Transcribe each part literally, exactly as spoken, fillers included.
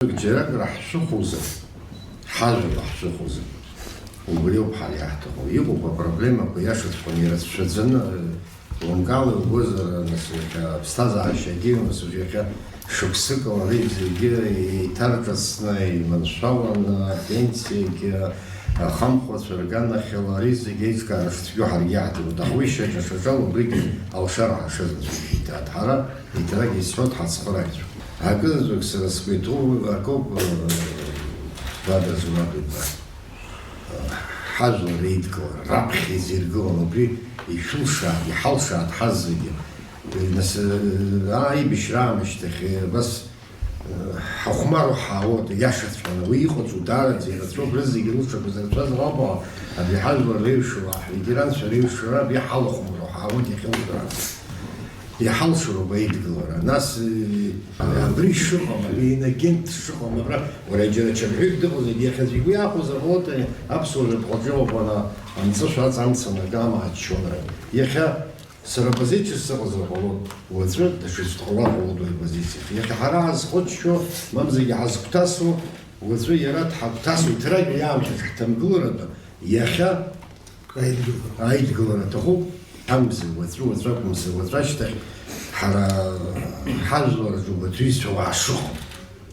Џьаракыр ҳшәыхәозар, ҳажәлар ҳшәыхәозар, убри ауп ҳара иаҳҭаху. Иҟоуп апроблемақәа иашаҵәҟьаны ирацәаӡаны, уамкала иугозар, нас, иахьа аԥсҭазаашьагьы, нас, иахьа шықәсык ала зегьы еиҭарҿыцны, иманшәаланы, апенсиагьы, ахамхәацәа рганахьала, ари зегьы аиҿкаара шцәгьоу ҳаргьы иаҳдыруеит. Аха уи шьаҿа-шьаҿала убригьы алшара ҳашазаҵәык иҭааит. Ҳара еиҭарак исҳәоит ҳацхырааҩцәа. Акызаҵәык сара сгәы иҭоу акоуп, э, Бадра Зураб-иԥа, э, ҳажәлар реидкылара, раԥхьа изиргылан, убри ишәылшааит, иҳалшааит ҳазегьы. Э, нас, э, аибашьра аамышьҭахь, э, абас, э, ҳахәмаруа ҳаауеит, иашаҵәҟьаны. Уи иҟаҵоу даараӡа ирацәоуп, рызегьы рылшақәа зырцәаз ауп, абри ҳажәлар реиҩшоу, аҳ-, ветеранцәа реиҩшоура абри ҳалахәмаруа ҳаауеит иахьа уажәраанӡа. Иҳалшароуп аидгылара. Нас, э, абри шыҟам, абри инагент шыҟам, абра, уара, џьара ачамҳәаҩык дыҟазаргьы, иахьазы игәы иаахәозар ҟалоит, ари аԥсуа жәаԥҟаҿы иҟоуп, ана, амҵышәа аҵамцаны акы амааччон, ара. Иахьа сара оппозициас сыҟазар ҟалоит, уаҵәы даҽаӡә дҟалар ҟалоит уи оппозициахь. Иахьа ҳара ҳазхыччо, мамзаргьы ҳазгәҭасуа, уаҵәы иара дҳагәҭасуеит, ҳарагьы иаамҭаҿ ҳҭамгыларатәы, иахьа Аидгылара. Аидгылара аҭахуп, амза, уаҵәы, уаҵәы акәымзар, уаҵәы ашьҭахь ҳара ҳажәлар аҿы убарҭ рҩызцәа уаа шыҟоу,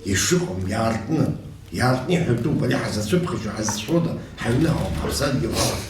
ишыҟоу, иаартны, иаартны иҳәатәуп, ари ҳазацәыԥхашьо, ҳазцәшәода, ҳаҩны ҳауп, ҳаԥсадгьыл ҳауп.